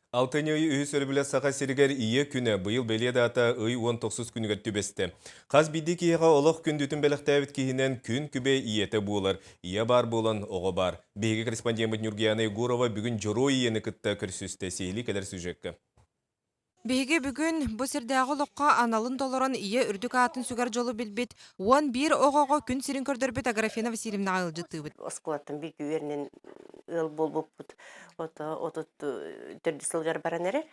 Алтынньы ый үһүс өрөбүлэ Саха сиригэр Ийэ күнэ быйыл бэлиэ даата ый 19 күнүгэр түбэстэ. Хас биирдии киһиэхэ олох күндүтүн бэлэхтээбит киһинэн күн күбэй ийэтэ буолар. Ийэ баар буолан, оҕо баар. Биһиги корреспондеммыт Нюргияна Егорова бүгүн Дьоруой ийэни кытта көрсүстэ. Сиһилии кэлэр сюжекка. Биһиги бүгүн бу сирдээҕи олоххо аналын толорон ийэ үрдүк аатын сүгэр дьолу билбит 11 оҕоҕо күн сирин көрдөрбүт Аграфена Васильевнаҕа ыалдьыттыыбыт. Оскуолаттан бииргэ үөрэнэн ыал буолбуппут отут төрдүс сылыгар баран эрэр.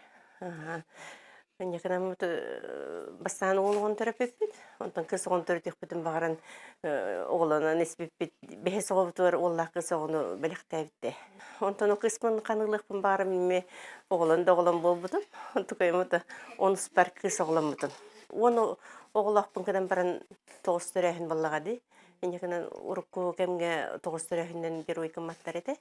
Инникинаммыт бастаан уол оҕону төрөппүппүт, онтон кыыс оҕону төрөтүөхпүтүн баҕаран оҕолонон испиппит. Бэһис оҕобутугар уоллаах кыыс оҕону бэлэхтээбиттэ. Онтон ол кыыспын ханыылыахпын баҕарам эмиэ оҕолон да оҕолон буолбутум. Онтукайым онуспар кыыс оҕоломмутум. Уон оҕолоохпун гынан баран тоҕус төрөөһүн буоллаҕа дии. Инникинэн урукку кэмҥэ тоҕус төрөөһүнэн герой гымматтар этэ.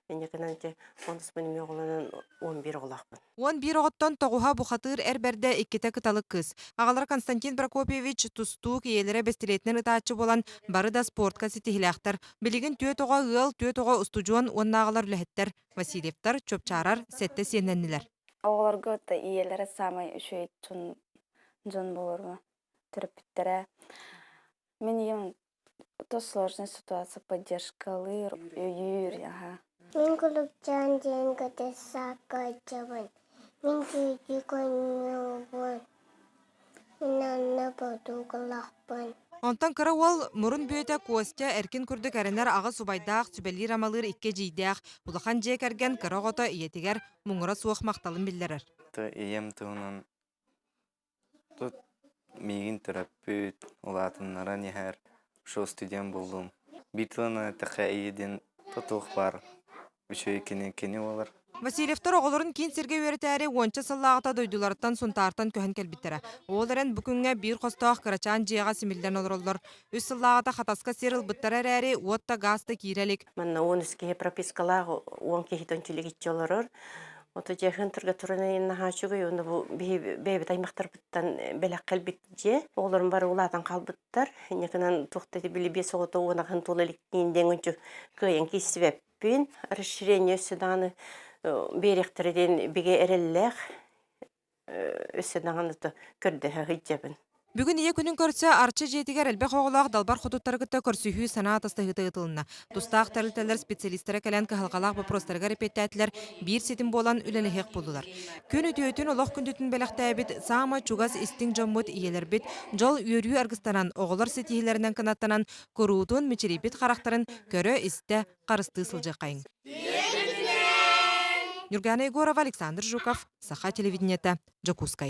Инникинэн ити онуспун эмиэ оҕолонон 11 оҕолоохпун. 11 оҕоттон тоҕуһа бухатыыр эр бэрдэ, иккитэ кыталык кыыс. Аҕалара Константин Прокопьевич тустуук, ийэлэрэ бэстилиэтинэн ытааччы буолан, бары да спортка ситиһилээхтэр. Билигин түөрт оҕо ыал, түөрт оҕо устудьуон уоннааҕылар үлэһиттэр. Васильевтар, Чуопчаарар сэттэ сиэннэннилэр. Оҕолорго ийэлэрэ саамай үчүгэй дьон, дьон буоларга төрөппүттэрэ. Мин ийэм то сложная ситуация поддержкалыыр, өйүүр, аха. Мин кулупчаан диэн көтөр саакка сылдьабын. Мин түүтү көнньүөбүн. Мин анна подуугалаахпын. Онтон кыра уол мурун бүөтэ Костя эркин курдук эрэнэр аҕыс убайдаах, сүбэлиир-амалыыр икки эдьиийдээх, улахан дьиэ кэргэн кыра оҕото ийэтигэр муҥура суох махталын биллэрэр. Ийэм туһунан Тут миигин төрөппүт, улаатыннаран иһэр, шо студент буоллум. Биир тылынан эттэххэ ийэ диэн тутуох баар үчүгэй кини кини буолар. Васильевтар оҕолорун киин сиргэ үөрэтээри уонча сыллааҕыта дойдуларыттан Сунтаартан көһөн кэлбиттэрэ. Ол эрэн бу күҥҥэ биир хостоох кырачаан дьиэҕэ симиллэн олороллор. Үс сыллааҕыта Хатаска сир ылбыттара эрээри, уот да гаас да киирэ илик. Манна 13 киһи пропискалаах, 10 киһи төнчүлүгүччү олорор. Ото дьиэхин турга туран наһаа үчүгэй уонна бу биһи бэйэбит аймахтарбыттан бэлэх кэлбит дьиэ. Оҕолорум бары улаатан хаалбыттар. Инньэ туох да били биэс оҕото уонаҕын туола иликтиин диэн ончу кыайан киирсибэппин. Расширение өссө даҕаны биэриэхтэрэ диэн бигэ эрэллээх өссө даҕаны көрдөһө сылдьабын. Бүгүн Ийэ күнүн көрсө Арчы дьиэтигэр элбэх оҕолоох далбар хотуттары кытта көрсүһүү санаа атастаһыыта ыытылынна. Тустаах тэрилтэлэр специалистара кэлэн кыһалҕалаах боппуруостарыгар эппиэттээтилэр, биир ситим буолан үлэлэһиэх буоллулар. Күн үтүөтүн, олох күндүтүн бэлэхтээбит саамай чугас истиҥ дьоммут ийэлэрбит дьол үөрүү аргыстанан, оҕолор ситиһиилэринэн кынаттанан, куруутун мичилийбит харахтарын көрө-истэ, харыстыы сылдьыаххайыҥ. Нюргана Егорова, Александр Жуков, Саха телевидениета, Дьокуускай.